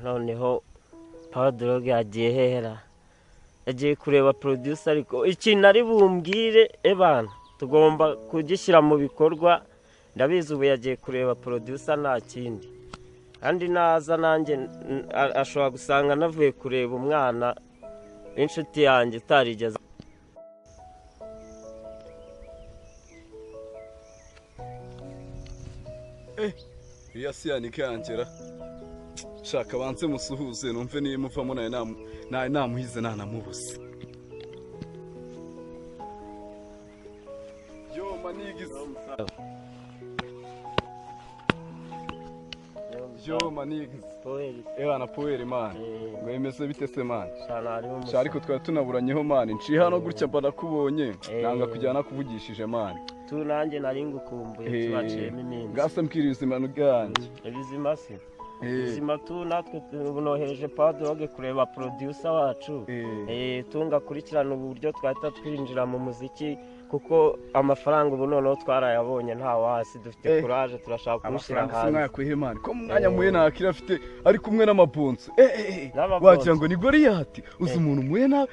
Noneho Power Drogue yagiye hehera, yagiye kureba producer, ariko ikintu ari bumbwire ebana tugomba kugishyira mu bikorwa. Ndabizi ubu yagiye kureba producer nta kindi, kandi naza nanjye ashobora gusanga navuye kureba umwana w'inshuti yanjye utarigeze. Iriya si yanike yangera, shaka banze musuhuze numve niba muvamo nawe namuhize nanamubuze. Yo manigis. Yo manigis. Ewa na poeri man. Ngo bimeze bite se man? Sha ariko twari tunaburanyeho man. Nciye hano gutya mba nakubonye nanga kujyana kuvugishije man. Tu nanjye nari ngukumbuye tubaciyemo iminsi. Ngase mbwira ubuzima bwanjye. Ubuzima se? Ubuzima tu natwe tunohereje Power Drogue kureba producer wacu. Tungakurikirana uburyo twahita twinjira mu muziki, kuko amafaranga ubu noneho twarayabonye nta wasi, dufite courage, turashaka kumushyira hanze. Amafaranga yakuye man, ko mwanya muye nakira afite ari kumwe n'amabonso. Wagira ngo ni Goliath, uzi umuntu muye nawe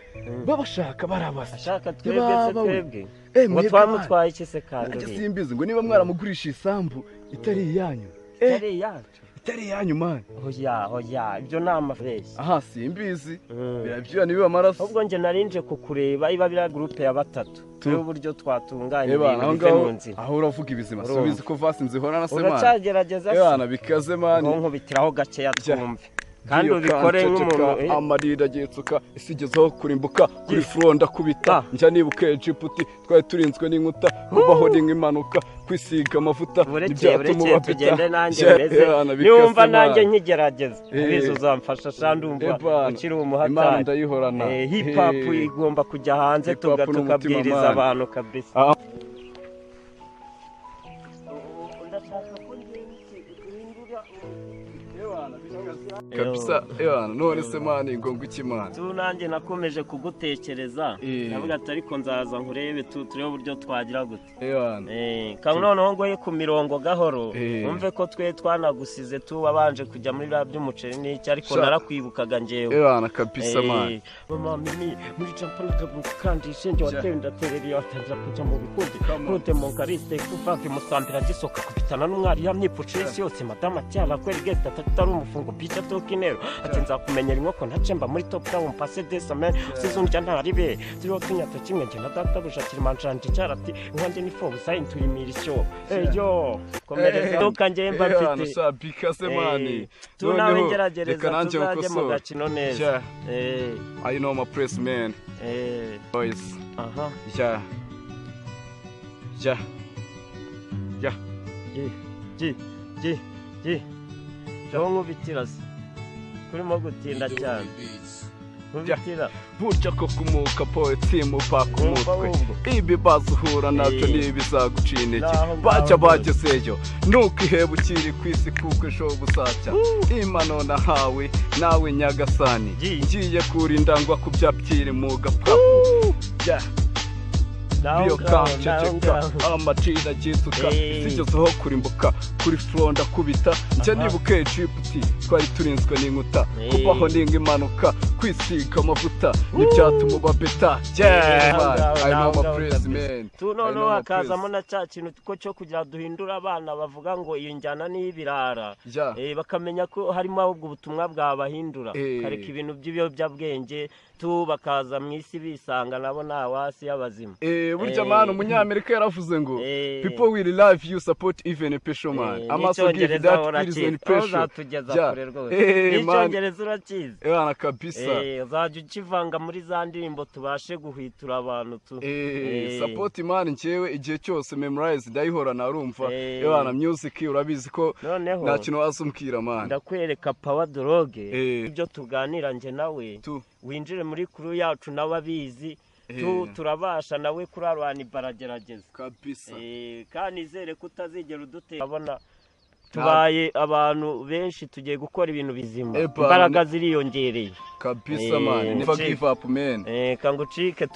babashaka barabasa. Ashaka twebwe se twebwe. Ngo twamutwaye iki se kandi? Nanjye simbizi ngo niba mwaramugurisha isambu itari iyanyu. Itari iyacu. Itari iyanyu man. Oya oya, ibyo ni amafresh. Aha simbizi. Birabyuya nibiba amaraso. Ahubwo nje narinje kukureba iba bira groupe ya batatu. Turi uburyo twatunganya ibintu bive mu nzira. Aho uravuga ibizima subizi ko vasi nzihora na se man. Uracyagerageza se. Ebana bikaze man. Ngo nkubitiraho gakeya twumve. Kandi ubikore nk'umuntu amarira agetsuka isigezeho kurimbuka kuri fronda kubita njya nibuka Egiputi twari turinzwe n'inkuta kubaho n'impanuka kwisiga amavuta ibyatuma tugende nanjye meze niwumva nanjye nkigerageza ubizi uzamfasha shandumva ukiri umuhatari. Imana ndayihorana. Hip hop igomba kujya hanze tukabwiriza abantu kabisa. Kabisa ewana none se man ngo nguki man. Tu nanjye nakomeje kugutekereza ndavuga ati ariko nzaza nkurebe turebe uburyo twagira gute. Ewana kandi noneho ngoye ku mirongo gahoro umve ko twe twanagusize tu wabanje kujya muri ra by'umuceri n'iki, ariko narakwibukaga njewe. Ewana kabisa man. Mama mimi muri champana kandi ishinge watewe ndaterera yatangira kujya mu bikundi Claude Monkariste kuva musambira gisoka kubitana n'umwari yamyipfuce isi yose madama cyara kweri guest atari umufungo bica tokinero ati nzakumenyera inkoko ntacemba muri top down passe des semaines season cya ntaribe turiho tunyata kimwe nge na data bushakira manjanje cyarati nkanjye ni fo busayin turimirisho eyo komereza ndoka nge mba mfite sha bikaze man. Tu nawe ngerageza tuzajye mu gakino neza. I know my press man. Boys. Aha. Yeah. Yeah. Yeah. G G G G. Aho nkubitira se kurimo gutinda cyane nkubitira burya ko kumuka poetry muva ku mutwe ibibazo uhura nabyo ntibizaguca intege bajya bagezeyo ntukihebe ukiri ku isi kuko ejo buzacya imano nahawe nawe nyagasani ngiye kurinda ngwa ku byabyiri mu gapfapu. Amatira agitsuka isigezeho kurimbuka kuri fronda kubita njya nibuka Egiputi twari turinzwe n'inkuta kubaho n'impanuka kwisiga amavuta n'ibyatuma uba beta. I know my praise man. Tu noneho hakazamo na cya kintu ko cyo kugira duhindura abana bavuga ngo iyo njyana ni ibirara, bakamenya ko harimo ahubwo ubutumwa bwabahindura kareka ibintu by'ibiyobyabwenge tu bakaza mu isi bisanga nabo nta wasi y'abazima. Burya man umunyamerika yaravuze ngo people will love you support even a pressure man. I'm also give that prison pressure. Uzatugeza kure rwose. N'icyongereza urakizi. Ebana kabisa. Uzajya ukivanga muri za ndirimbo tubashe guhwitura abantu tu. Support man njyewe igihe cyose memorize ndayihora narumva. Ebana music urabizi ko nta kintu wasumbwira man. Ndakwereka Power Drogue ibyo tuganira nje nawe winjire muri crew yacu n'ababizi turabasha nawe kurarwana ibaragerageza kabisa. Kandi izere ko utazigera udutera abona tubaye abantu benshi tugiye gukora ibintu bizima, imbaraga ziriyongereye kabisa man. Never give up man. Kangucike